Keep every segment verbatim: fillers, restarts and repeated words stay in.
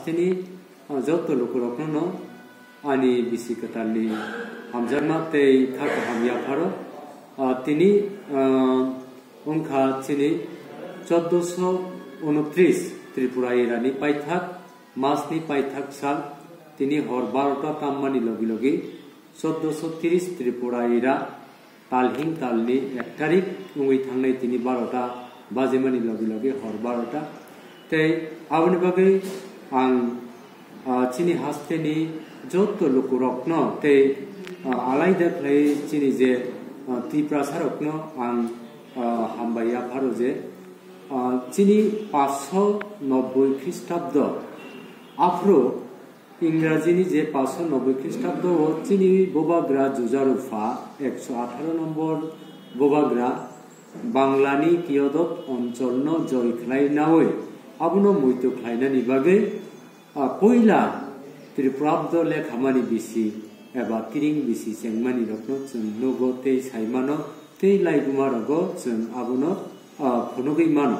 Chini, ah, joto lukurokno no ani bisi kwtalni hamjakma tei kha kaham yapharo. Ah, tini, ah, wngkha chini chordoso unotris Tripura erani paithak, masni paithak sal, tini hor barota tammani logi logi chordoso tris Tripura era talhing talni ek tarik wngwi thangnai tini barota bajimani logi logi hor barota. Tei aboni bagwi ang, ah, chini hasteni joto lukurokno tei, ah, alaida khlai chini je, ah, Tiprasarokno ang, ah, hambai yapharo je, ah, chini paanch sho nobboi Khristabdo aphuru Ingrajini je paanch sho nobboi Khristabdo o chini bubagra Jujarupha ekso atharo nombor bubagra Banglani Kiyodot oncholno joi khlai nawi abono muitu khlainani bagwi, ah, puila Tripurabdo lekhamani bisi eba tiring bisi chengmani rokno chwng nugo tei saimano tei laigumarogo chwng abono, ah, phunugwi mano.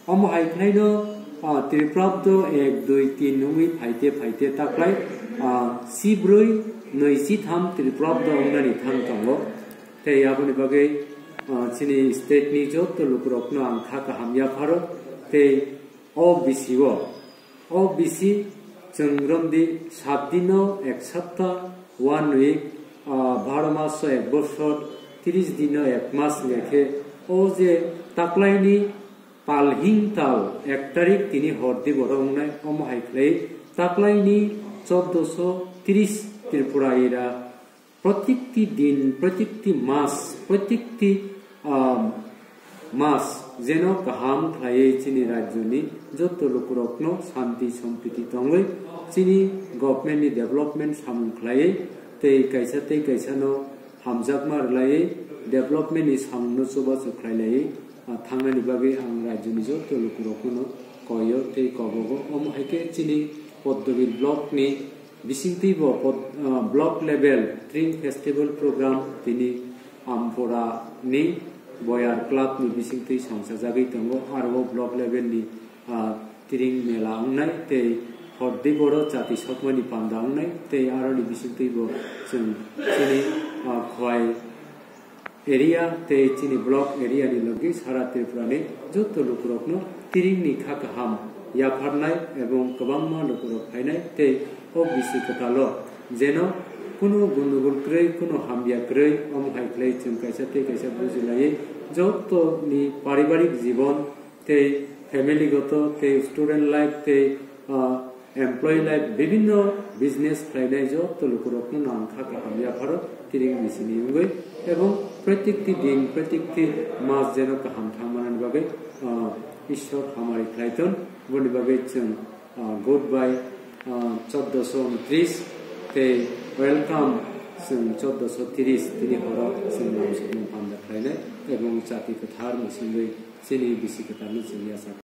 Omo hai khlaino, ah, Tripurabdo ek, dui, tin wngwi phaite phaite taklai, ah, chibrwi, nwi, chitham Tripurabdo wngnani thang tongo. Tei aboni bagwi, ah, chini state ni joto lukurokno ang kha kaham yapharo. Tei o bisi o, o bisi chwng romdi sat dino ek sapta, one week, ah, baro maso ek bosor, tris dino ek mas hwnkhe o je taklaini Talhing tal ek tarik tini hor diboro wngnai, omo hai khlai taklaini chordoso tris Tripura era protikti din, protikti mas, protikti, ah, mas jeno kaham khlaiwi chini rajyoni joto lukurokno santi sompiti tongwi chini government ni development samung khlaiwi tei kaisa tei kaisano hamjakma rwlaiwi development ni samungno chubachu khlailaiwi, ah, thangnani bagwi ang rajyoni joto lukurokno koio tei kobogo. Omo hai khe chini Poddobir block ni bisingtwibo pod-, ah, block level Tiring Festival program tini Ampura ni Boyar Club ni bisingtwi songchajagwi tongo. Aro o block level ni, ah, Tiring mela wngnai tei hor diboro chati sokmani panda wngnai tei aroni bisingtwibo chwng chini, ah, Khowai area tei chini block area ni logi sara Tripura ni joto lukurokno Tiring ni kha kaham yapharnai ebong kwbangma lukurok phainai tei o bisi kwtalo jeno kunu gundugul kwrwi, kunu hamya kwrwi, omo hai khlai chwng kaisa tei kaisa bujilaiwi joto ni paribarik jibon tei family goto tei student life tei, ah, employee life, bibinno business khlainai joto lukurokno no ang kha kaham yapharo Tiring bisini wngwi, ebong protikti din, protikti mas jeno kaham thangmanani bagwi, ah, Ishwar hamari khlaiton. Boni bagwi chwng, ah, goodbye, ah, chordoso unotris tei welcome chwng chordoso tris tini horo chwng lamsokno panda khlainai ebong chati kwthar bisingwi chini bisi kwtharno chwng yachak.